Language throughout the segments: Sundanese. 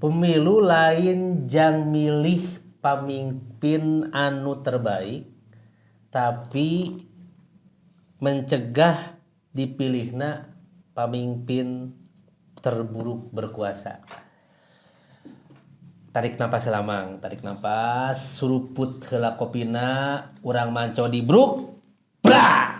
Pemilu lain jang milih pamimpin anu terbaik, tapi mencegah dipilihna pamimpin terburuk berkuasa. Tarik napas lamang, tarik napas, suruput heula kopina, urang manco di bruk, bra.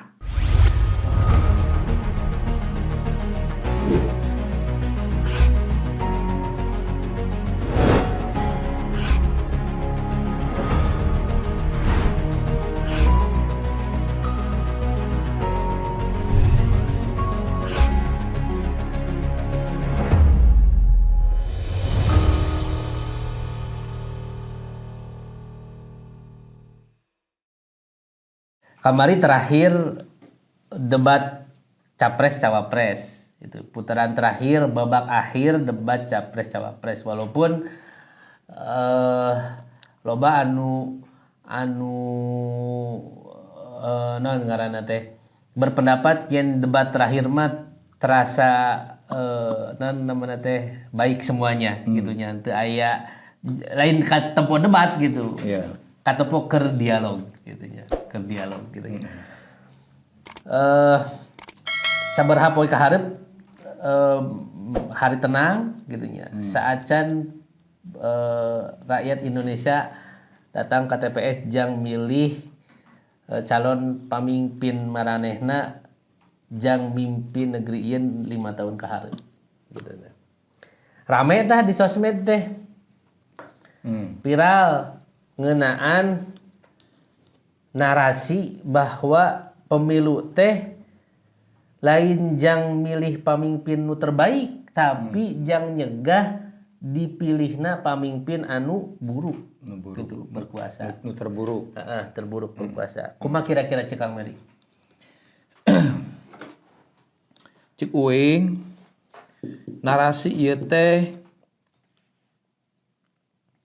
Kamari terakhir debat capres cawapres itu putaran terakhir, babak akhir debat capres cawapres, walaupun loba anu anu naon ngaranna teh berpendapat yen debat terakhir mah terasa naon namanya teh baik semuanya gitu nya, teu aya lain katempo debat gitu. Katempo keur dialog gitu nya, keur dialog gitu nya. Sabaraha poe ka hareup hari tenang gitu nya. Saacan rakyat Indonesia datang ke TPS jang milih calon pamimpin maranehna jang mimpin negeri ieu 5 tahun ka hareup gitu teh. Rame tah di sosmed teh. Viral ngeunaan narasi bahwa pemilu teh lain jang milih pamimpin nu terbaik, tapi jang nyegah dipilihna pamimpin anu buruk. Nu buruk. Gitu, berkuasa. Nu terburuk. Heeh, terburuk berkuasa. Kumaha kira-kira cek Kang Meri? Cek uing narasi ieu teh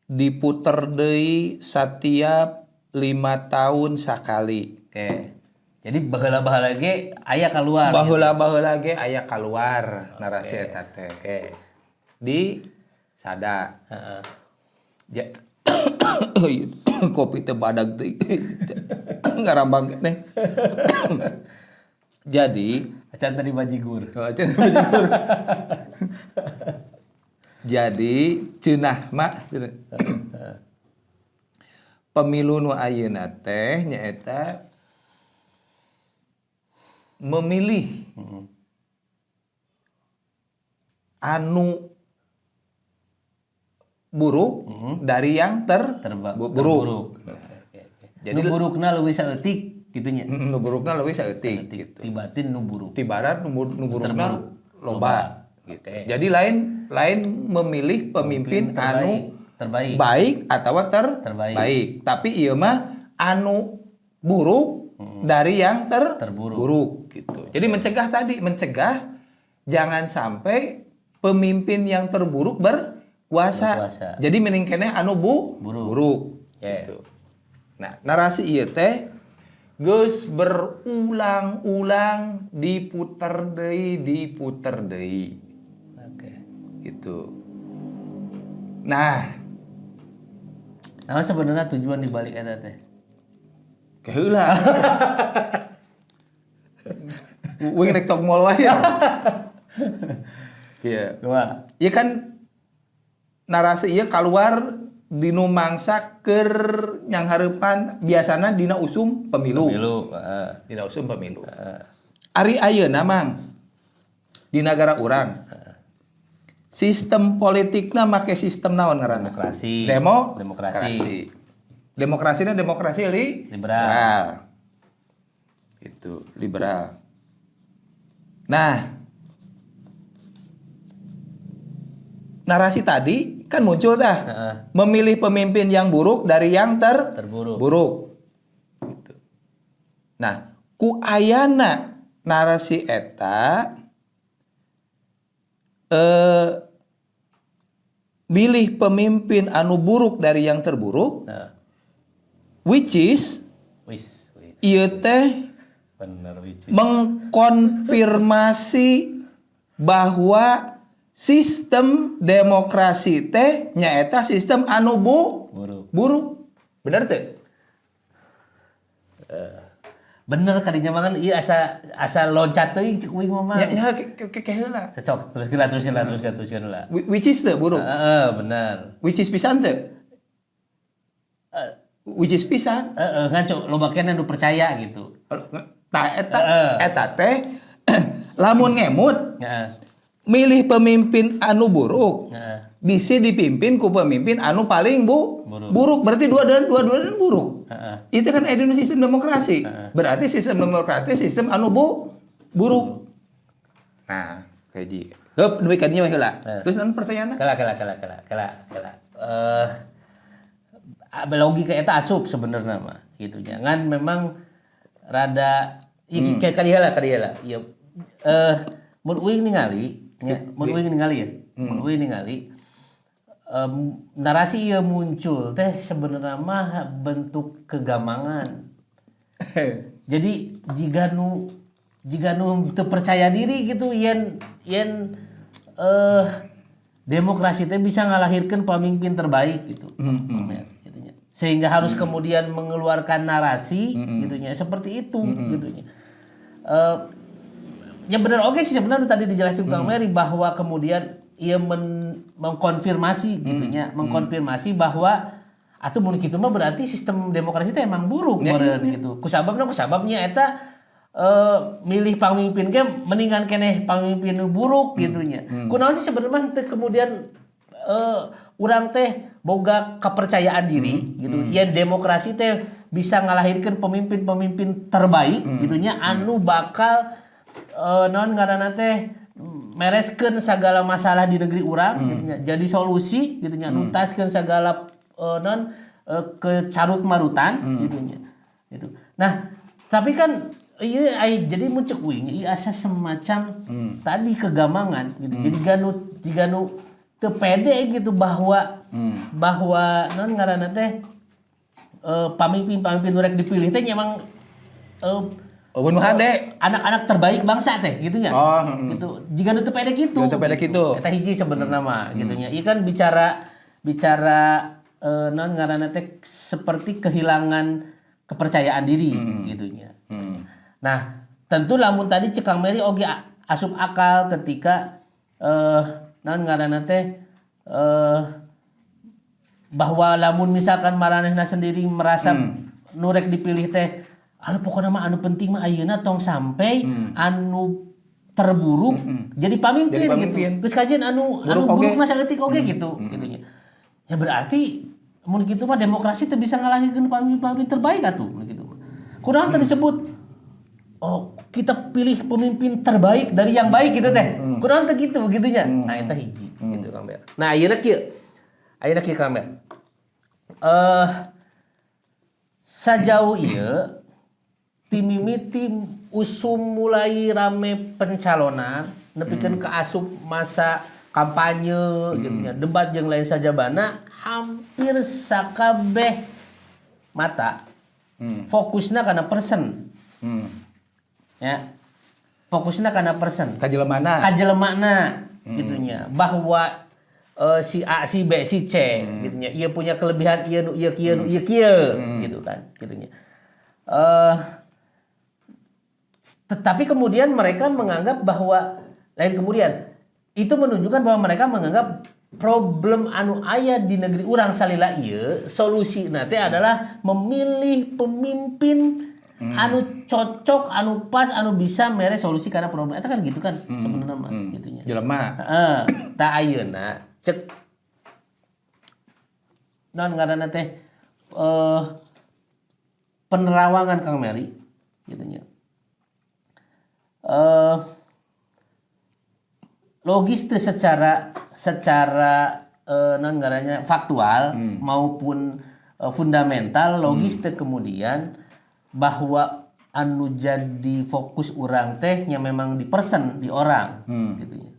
diputer deui setiap 5 tahun sakali. Oke. Jadi baheula-baheula ge aya keluar. Baheula-baheula ge aya keluar narasi eta teh. Oke. Di sada. Heeh. Ja, kopi teh badag teh ngarambang keneh. Jadi acan tadi bajigur. Oh, acan bajigur. Jadi cenah mak cenah. Pemilu nu ayeuna teh nyaeta memilih anu buruk dari yang buruk. Terburuk. Jadi nu burukna leuwih saeutik kitu nya. Nu burukna leuwih saeutik gitu. Tibatin nu buruk. Tibarat nu burukna loba. Gitu. Oke. Jadi lain memilih pemimpin terbaik, anu terbaik. Baik atau Terbaik. Baik. Tapi ieu mah anu buruk dari yang Terburuk. buruk gitu. Jadi mencegah tadi, mencegah jangan sampai pemimpin yang terburuk berkuasa. Berkuasa. Jadi mending keneh anu Buruk. buruk. Oke. Gitu. Nah, narasi ieu teh geus berulang-ulang diputer deui, diputer deui. Oke. Gitu. Nah, Nah, sebenarnya tujuan dibalik eta teh. Keheula. Uing rek tok mall wae. Iya. Dua. Iya kan narasi ieu keluar dinu mangsa keur nyanghareupan biasana dina usum pemilu. Pemilu, heeh. Dina usum pemilu. Ari ayeuna Mang di nagara urang. Sistem politikna make sistem naon ngaranna? Demokrasi. Demokrasi. Demokrasina demokrasi Liberal. liberal. Itu liberal. Nah, narasi tadi kan muncul dah. Heeh. Memilih pemimpin yang buruk dari yang Terburuk. buruk. Gitu. Nah, ku ayana narasi eta milih pemimpin anu buruk dari yang terburuk, Heeh. which is Wis, wis. ieu teh Bener, which is. mengkonfirmasi bahwa Sistem demokrasi teh nyaeta sistem anu Buruk. Buruk. Bener teh? Bener kadinya mah kan ieu asa asa loncat teuing cek uing mah, Mang. Ya ya ke heula. Cocok, terus heula, terus heula, terus heula, terus heula. Which is teu buruk? Heeh, bener. Which is pisan teu? Which is pisan. Heeh, kan cok loba keneh nu percaya gitu. Tah eta eta teh lamun ngemut milih pemimpin anu buruk bisa dipimpin ku pemimpin anu paling Buruk. Buruk, berarti dua dan dua dua dan buruk. Itu kan ada sistem demokrasi, berarti sistem demokrasi sistem anu buruk. Nah, kayak di hup nepi ka dinya we heula. Terus anu pertanyaanna? Kela kela kela kela kela kela. Eh, logika eta asup sebenarnya mah gitu nya. Ngan memang rada ieu kayak kali heula kali heula. Ieu mun uing ningali nya, mun uing ningali ya. Mun uing ningali narasi ieu muncul teh sebenarnya mah bentuk kegamangan. Jadi jiga nu teu percaya diri gitu yen yen demokrasi teh bisa ngalahirkan pemimpin terbaik gitu. Gitu nya. Sehingga harus kemudian mengeluarkan narasi gitu nya seperti itu gitu nya. Ya benar oke sih sebenarnya tadi dijelaskan Kang Mary bahwa kemudian ia mengkonfirmasi gitu nya, mengkonfirmasi bahwa atau mun kitu mah berarti sistem demokrasi itu emang buruk meureun gitu. Kusababnya eta milih pamimpin ge mendingan keneh pamimpin nu buruk gitu nya. Kunaon sih sebenarnya mah teu kemudian urang teh boga kepercayaan diri gitu. Yen demokrasi teh bisa ngalahirkan pemimpin-pemimpin terbaik gitu nya anu bakal naon ngaranna teh mereskeun segala masalah di negeri urang gitu nya. Jadi solusi gitu nya, nuntaskeun segala non kecarut marutan gitu nya. Gitu. Nah, tapi kan iya ai jadi mun cek uing ieu asa semacam tadi kegamangan gitu. Jadi jiga nu teu pede gitu bahwa bahwa non ngaranna teh pamimpin-pamimpin nu rek dipilih teh emang Oh, bunuh hade. Anak-anak terbaik bangsa teh gitu nya. Oh. Gitu. Jiga nu teu pede gitu. Jiga nu teu pede gitu. Eta hiji sebenarnya mah gitu nya. Ieu kan bicara bicara non ngaranna teh seperti kehilangan kepercayaan diri gitu nya. Nah, tentu lamun tadi cek Kang Mary oge asup akal ketika non ngaranna teh bahwa lamun misalkan maranehna sendiri merasa nu rek dipilih teh anu pokoknya mah anu penting mah ayeuna tong sampai anu terburuk jadi pamimpin, Jadi pamimpin. gitu. Geus kajian anu Buruk anu oge. Buruk mah saeutik oge gitu gitu nya. Ya berarti mun kitu mah demokrasi teu bisa ngalahirkeun pamimpin-pamimpin terbaik atuh mun kitu mah. Kunaon teu disebut oh kita pilih pemimpin terbaik dari yang baik gitu teh. Kunaon teu kitu gitunya. Nah, eta hiji gitu Kang Ber. Nah, ayeuna kieu. Ayeuna kieu Kang Ber. Sajauh ieu ti mimiti usum mulai rame pencalonan nepikeun ka asup masa kampanye gitu nya, debat jeung lain sajabana, hampir sakabeh mata fokusna kana person ya, fokusna kana person. Kajelemana. Kajelemana gitu nya, bahwa si A, si B, si C gitu nya, ieu punya kelebihan ieu nu ieu kieu nu ieu kieu gitu kan gitu nya. Tetapi kemudian mereka menganggap bahwa lain, kemudian itu menunjukkan bahwa mereka menganggap problem anu aya di negeri urang salila ieu solusi nanti adalah memilih pemimpin anu cocok, anu pas, anu bisa mere solusi karena problem itu kan gitu kan sebenarnya mah gitu nya. Jelema. Heeh, tah ayeuna cek naon ngaranna teh penerawangan Kang Mary gitu nya. Logis teh secara secara naon ngarannya faktual maupun fundamental logis teh kemudian bahwa anu jadi fokus urang teh nya memang di person, di orang gitu nya.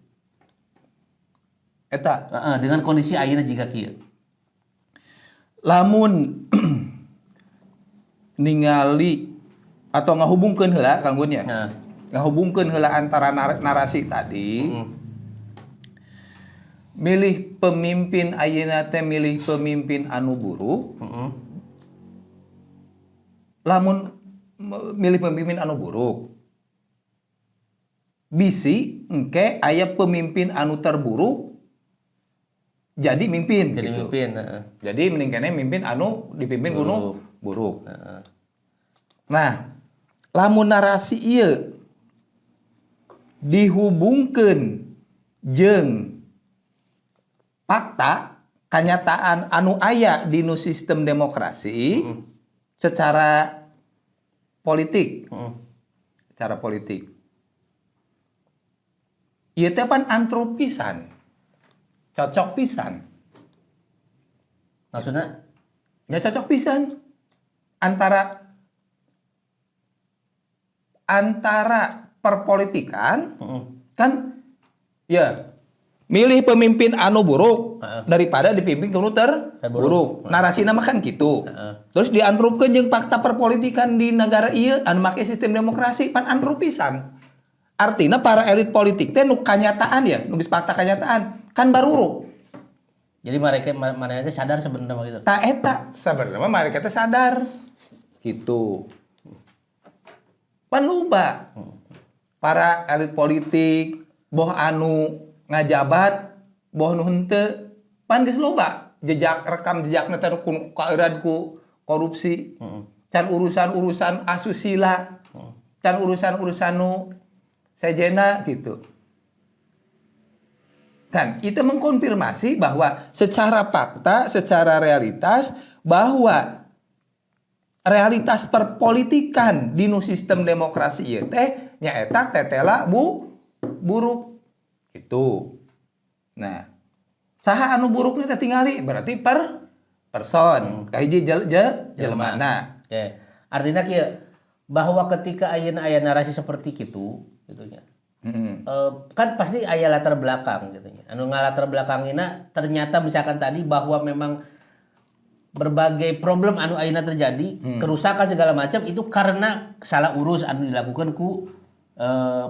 Eta Heeh, dengan kondisi ayeuna jiga kieu. Lamun ningali atau ngahubungkeun heula Kang Gun ya. Nah. Ngahubungkeun heula antara narasi tadi. Milih pemimpin ayeuna teh milih pemimpin anu buruk. Lamun milih pemimpin anu buruk, bisi engke aya pemimpin anu terburuk jadi mimpin Jadi gitu. mimpin, heeh. Jadi mending keneh mimpin anu dipimpin ku nu buruk. Nah, lamun narasi ieu dihubungkeun jeung fakta kenyataan anu aya di nu sistem demokrasi secara politik, secara politik. Ieu teh pan antrup pisan. Cocok pisan. Maksudnya? Ya, cocok pisan antara antara perpolitikan kan ya milih pemimpin anu buruk daripada dipimpin ku nu Terburuk. terburuk. Narasina mah kan gitu. Terus diantrupkeun jeung fakta perpolitikan di negara ieu anu make sistem demokrasi, pan antrup pisan. Artinya para elit politik teh nu kanyataan ya, nu geus fakta kanyataan kan baruruk. Jadi mereka mereka teh sadar sebenarnya mah gitu. Tah, eta sebenarnya mah mereka teh sadar gitu. Pan loba para elit politik, boh anu ngajabat boh nu henteu, pan geus loba jejak rekam jejakna teh ku kaeuran ku korupsi, can urusan-urusan asusila, can urusan-urusan nu sejena gitu kan. Itu mengkonfirmasi bahwa secara fakta, secara realitas, bahwa realitas perpolitikan di nu sistem demokrasi ieu teh nyaeta tetela buruk itu. Nah, saha anu buruknya teh tingali berarti per person kahiji jelemana. Oke. Artinya kieu, bahwa ketika ayeuna aya narasi seperti itu gitu nya. Kan pasti aya latar belakang gitu nya. Anu ngalatar belakangina ternyata misalkan tadi bahwa memang berbagai problem anu ayeuna terjadi, kerusakan segala macam itu karena salah urus anu dilakukan ku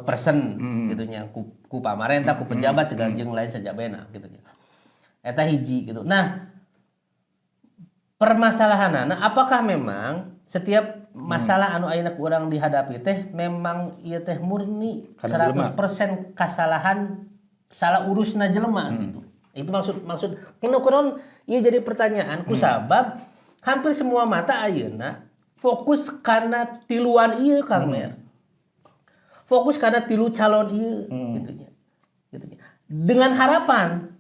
person gitu nya, ku pamarentah, ku pejabat segala jeung lain sajabena gitu nya. Eta hiji gitu. Nah, permasalahanana apakah memang setiap masalah anu ayeuna ku urang dihadapi teh memang ieu teh murni Karena jelema. 100% kesalahan salah urusna jelema gitu? Itu maksud maksud kuno kunon ieu jadi pertanyaan kusabab hampir semua mata ayeuna fokus karena tiluan ieu, Kang Mer. Fokus karena tilu calon ieu gitu nya. Gitu nya. Dengan harapan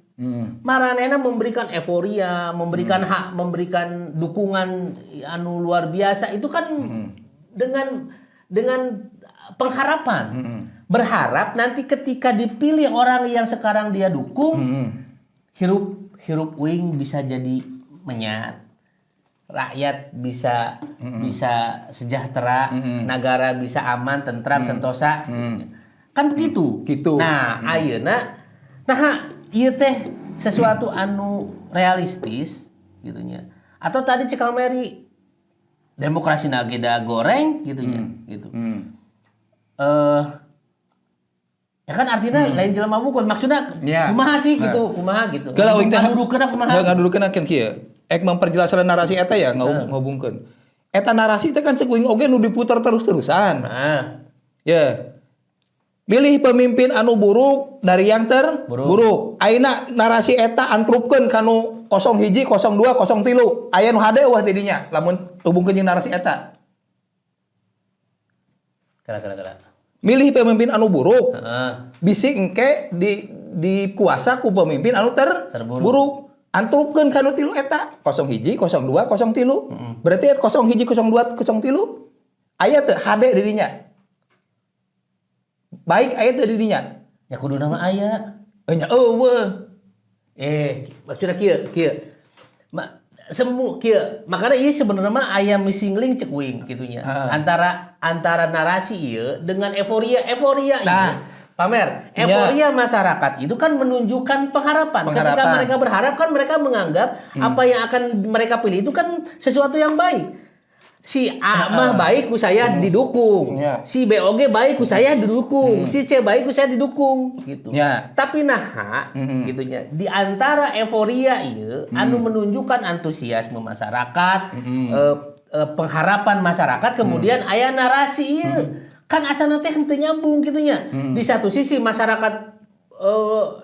maranehna memberikan euforia, memberikan hak, memberikan dukungan anu luar biasa itu kan dengan pengharapan. Berharap nanti ketika dipilih orang yang sekarang dia dukung, hirup hirup uing bisa jadi menyat. Rakyat bisa bisa sejahtera, negara bisa aman, tentram, sentosa. Kan begitu. Gitu. Nah, ayeuna nah ieu teh sesuatu anu realistis gitu nya. Atau tadi cek Kang Mary, demokrasi nageda goreng gitu nya, gitu. Ya kan artinya lain jelema bukan maksudnya kumaha sih gitu, kumaha gitu. Kalau uing teh Ngadudukeunna kumaha? Nggak ngadudukeunna kan kieu. Ek memperjelas narasi eta ya ngahubungkeun. Eta narasi teh kan cek uing oge nu diputar terus-terusan. Nah, Ya. Milih pemimpin anu buruk dari yang terburuk. Buruk. Ayeuna narasi eta antrupkeun kanu 01, 02, 03. Aya nu hade euweuh tidinya lamun hubungkeun jeung narasi eta. Kira kira kira. Milih pemimpin anu buruk. Bisi engke dikuasa ku pemimpin anu Terburuk. terburuk. Antrupkeun kanu tilu eta 01, 02, 03. Berarti 01, 02, 03 aya teu hade di dinya? Baik aya teu di dinya? Ya kudu nama aya. Eh, nya euweuh. Maksudnya kieu, kieu. Ma, semu kieu. Makanya ieu sebenarnya mah aya missing link cek uing gitunya. Antara antara narasi ieu dengan euforia euforia ieu. Nah. Pamer, euforia masyarakat itu kan menunjukkan pengharapan. Ketika Pengharapan. mereka berharap kan mereka menganggap apa yang akan mereka pilih itu kan sesuatu yang baik. Si A mah baik ku saya didukung. Si B oge baik ku saya didukung. Si C baik ku saya didukung gitu. Tapi nah gitu nya, di antara euforia ieu anu menunjukkan antusiasme masyarakat, pengharapan masyarakat, kemudian aya narasi ieu. Kan asana teh henteu nyambung gitu nya. Di satu sisi masyarakat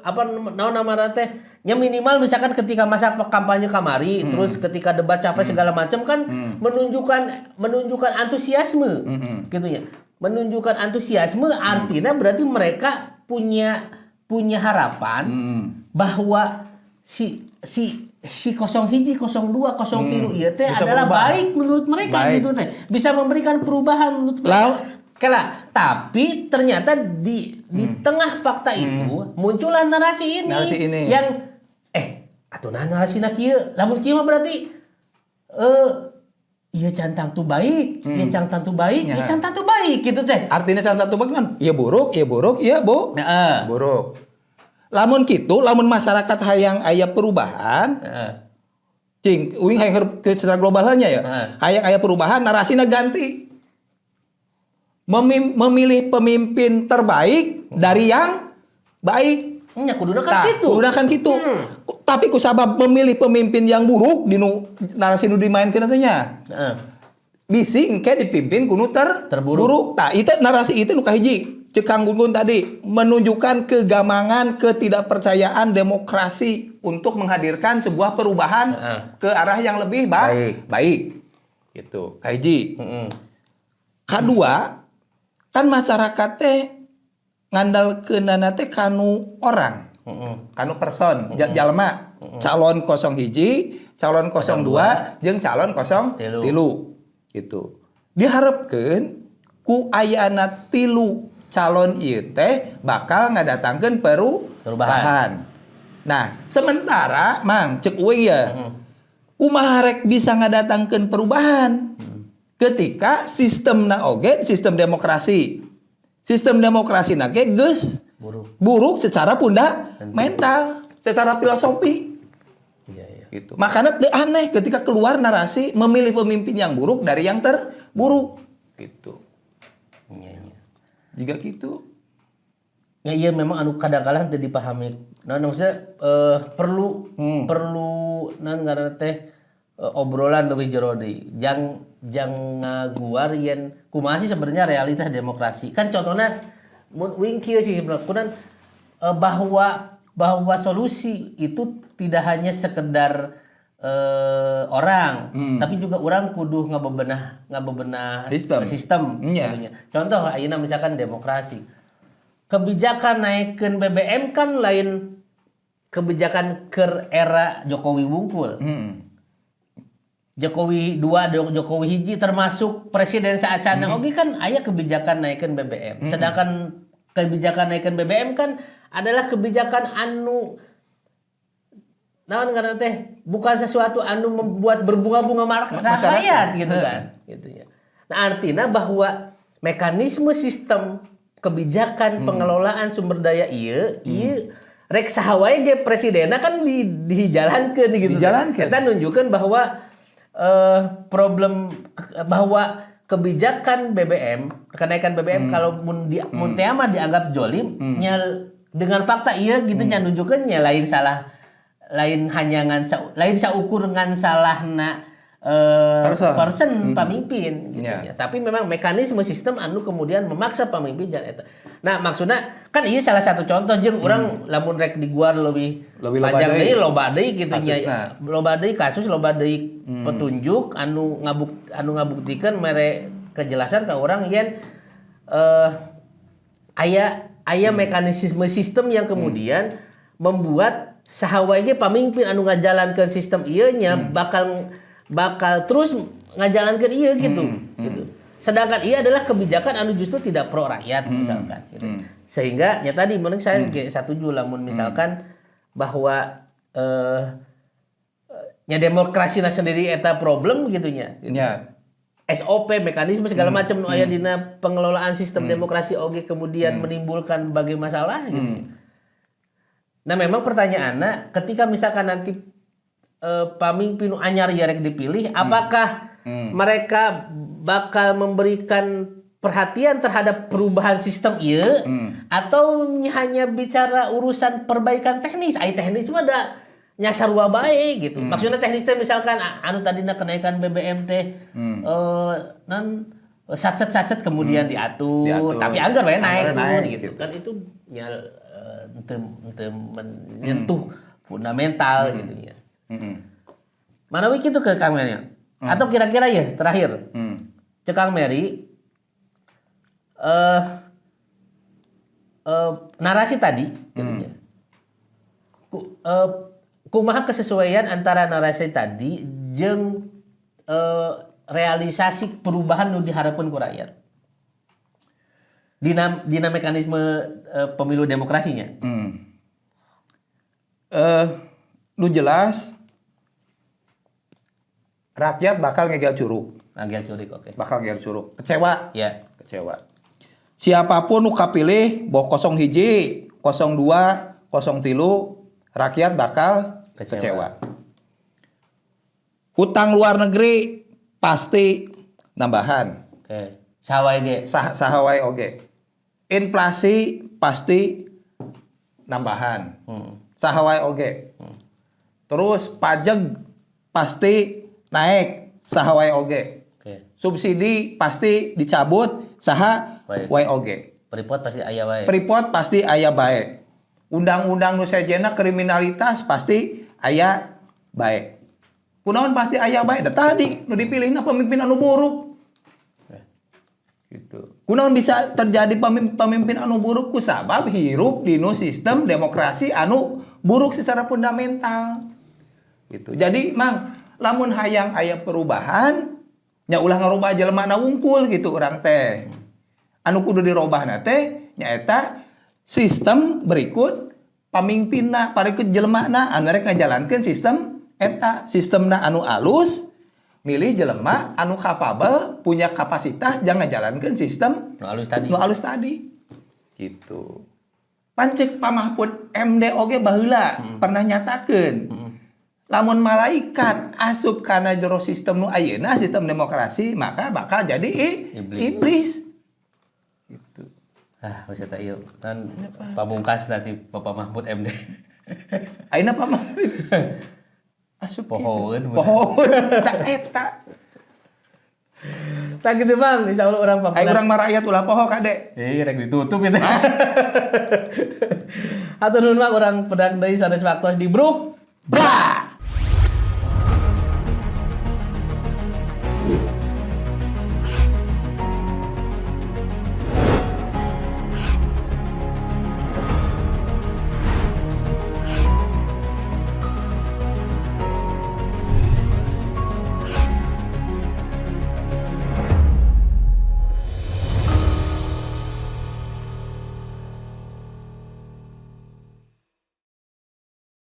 apa naon namanya teh nya, minimal misalkan ketika masa kampanye kamari, terus ketika debat capres segala macam kan menunjukkan menunjukkan antusiasme gitu ya. Menunjukkan antusiasme artinya berarti mereka punya punya harapan bahwa si si si 01, 02, 03 ieu teh Bisa adalah berubah. Baik menurut mereka gitu teh. Bisa memberikan perubahan menurut mereka. Kela, tapi ternyata di tengah fakta itu muncullah narasi ini, Narasi ini. Yang atuh nah narasina kieu, lamun kieu mah berarti iya can tangtu baik, iya can tangtu baik, iya can tangtu baik gitu teh. Artinya can tangtu baik kan, iya buruk, iya buruk, iya bu, buruk. Lamun gitu, lamun masyarakat hayang aya perubahan, cing, uing hayang ke secara globalnya ya, hayang aya perubahan, narasina ganti. Memilih pemimpin terbaik dari yang baik. Nya kuduna kan Tah, gitu. Kuduna kan gitu. Tapi kusabab memilih pemimpin yang buruk di nu narasi nu dimainkeun teh nya. Bisi engke dipimpin ku nu Terburuk. buruk. Tah, itu narasi itu nu kahiji. Cek Kang Gun tadi menunjukkan kegamangan, ketidakpercayaan demokrasi untuk menghadirkan sebuah perubahan ke arah yang lebih Baik. baik. Gitu. Kahiji. Kadua, kan masyarakat teh ngandalkeunana teh kanu orang, kanu person, jalma. Calon 01, calon 02, jeung calon kosong Tilu. tilu. Gitu. Diharapkeun ku ayana tilu calon ieu teh bakal ngadatangkeun perubahan. Perubahan. Nah, sementara Mang, cek uing ya. Kumaha rek bisa ngadatangkeun perubahan? Ketika sistemna oge sistem demokrasi. Sistem demokrasi na ge geus Buruk. Buruk secara fundamental, secara filosofi. Iya. Gitu. Makanya teu aneh ketika keluar narasi memilih pemimpin yang buruk dari yang terburuk. Gitu. Iya. Jika gitu. Ya iya, memang anu kadang-kadang teu dipahami. Nah, maksudnya perlu perlu naon ngaranna teh obrolan lebih jero deui. Jang jang ngaguar yen kumaha sih sebenarnya realitas demokrasi. Kan contohnya mun uing kieu sih sebenarnya kunan bahwa bahwa solusi itu tidak hanya sekedar orang, tapi juga orang kudu ngabebenah ngabebenah Sistem. Sistem gitunya. Contoh ayeuna misalkan demokrasi. Kebijakan naikkeun BBM kan lain kebijakan ke era Jokowi wungkul. Jokowi 2, Jokowi hiji, termasuk presiden saacana oge kan aya kebijakan naikkeun BBM. Sedangkan kebijakan naikkeun BBM kan adalah kebijakan anu naon ngaranna teh, bukan sesuatu anu membuat berbunga-bunga Masyarakat. Rakyat gitu kan gitu ya. Nah, artinya bahwa mekanisme sistem kebijakan pengelolaan sumber daya ieu ieu rek saha wae ge presidenna kan dijalankeun gitu. Dijalankeun. Eta nunjukkeun bahwa problem bahwa kebijakan BBM, kenaikan BBM, kalau mun di mun teh mah dianggap jolim nya, dengan fakta iya gitu nya, nunjukkeun nya lain salah, lain hanya ngan lain saukur ngan salahna Person. person pamimpin gitu Ya. ya. Tapi memang mekanisme sistem anu kemudian memaksa pamimpin jalan eta. Nah, maksudnya kan iya salah satu contoh jeung urang lamun rek diguar lebih, Lebih loba panjang deui. deui, loba deui gitu nya. Kasusna. Loba deui kasus, loba deui petunjuk anu ngabuktikeun mere kejelasan ke orang yen aya aya mekanisme sistem yang kemudian membuat saha wae ge pamimpin anu ngajalankeun sistem ieu nya bakal bakal terus ngajalankeun ieu gitu gitu. Sedangkan ieu adalah kebijakan anu justru tidak pro rakyat misalkan gitu. Sehingga ya tadi mending saya ge setuju lamun misalkan bahwa nya demokrasi sendiri eta problem gitu nya gitu. SOP, mekanisme segala macam nu aya dina pengelolaan sistem demokrasi oge kemudian menimbulkan berbagai masalah gitu. Nah, memang pertanyaannya ketika misalkan nanti pamimpin nu anyar ya rek dipilih, apakah Mereka bakal memberikan perhatian terhadap perubahan sistem ieu atau hanya bicara urusan perbaikan teknis? Ai teknis mah da nya sarua bae gitu. Maksudnya teknis teh misalkan anu tadina kenaikan BBM teh non satset-satset kemudian diatur, Diatur. Tapi anggar we naik Anggar turun naik, gitu. Gitu. Kan itu ya henteu henteu menyentuh fundamental gitu ya. Mana wiki itu ke Kang Meri? Atau kira-kira ya terakhir, cek Kang Meri narasi tadi gitu ya. Kumaha kesesuaian antara narasi tadi jeung realisasi perubahan nu diharapkan ku rakyat? Dina mekanisme pemilu demokrasinya. Nu jelas rakyat bakal ngegel curug, Ngagel curik, oke. Bakal ngegel curug. Kecewa, kecewa. Siapapun nu kapilih, boh 01, 02, 03, rakyat bakal Kecewa. Kecewa. Hutang luar negeri pasti nambahan. Oke. Saha wae ge. Saha wae oge. Inflasi pasti nambahan. Saha wae oge. Terus pajak pasti naik, saha wae oge. Subsidi pasti dicabut, saha Wae. Wae oge. Freeport pasti aya wae. Freeport pasti aya bae. Undang-undang nu sejenna kriminalitas pasti aya bae. Kunaon pasti aya bae? Da tadi nu dipilihna pemimpin anu buruk. Gitu. Kunaon bisa terjadi pemimpin anu buruk? Ku sabab hirup dinu sistem demokrasi anu buruk secara fundamental. Gitu. Jadi Mang, lamun hayang aya perubahan nya ulah ngarubah jelema na wungkul gitu urang teh. Anu kudu dirobahna teh nyaeta sistem berikut pamimpinna, parikut jelemana anu rek ngajalankeun sistem eta, sistemna anu alus, milih jelema anu kapabel, punya kapasitas jang ngajalankeun sistem Nu alus tadi. Nu alus tadi. Gitu. Pan cek Pak Mahfud MD oge baheula pernah nyatakeun. Lamun malaikat asup kana jero sistem nu ayeuna, sistem demokrasi, maka bakal jadi Iblis. Iblis. Gitu. Ah, maksudnya ieu kan pamungkas nanti Bapak Mahfud MD. Ayeuna Pak Mahfud asup gitu. Pohoeun. Pohoeun. Tak eta. Tah gitu, Bang, insyaallah urang Ayo urang mah rakyat ulah poho, kade. Iya, rek ditutup itu. Hatur nuhun, Bang, urang pedak deui sanes waktos di Bruk. Bra.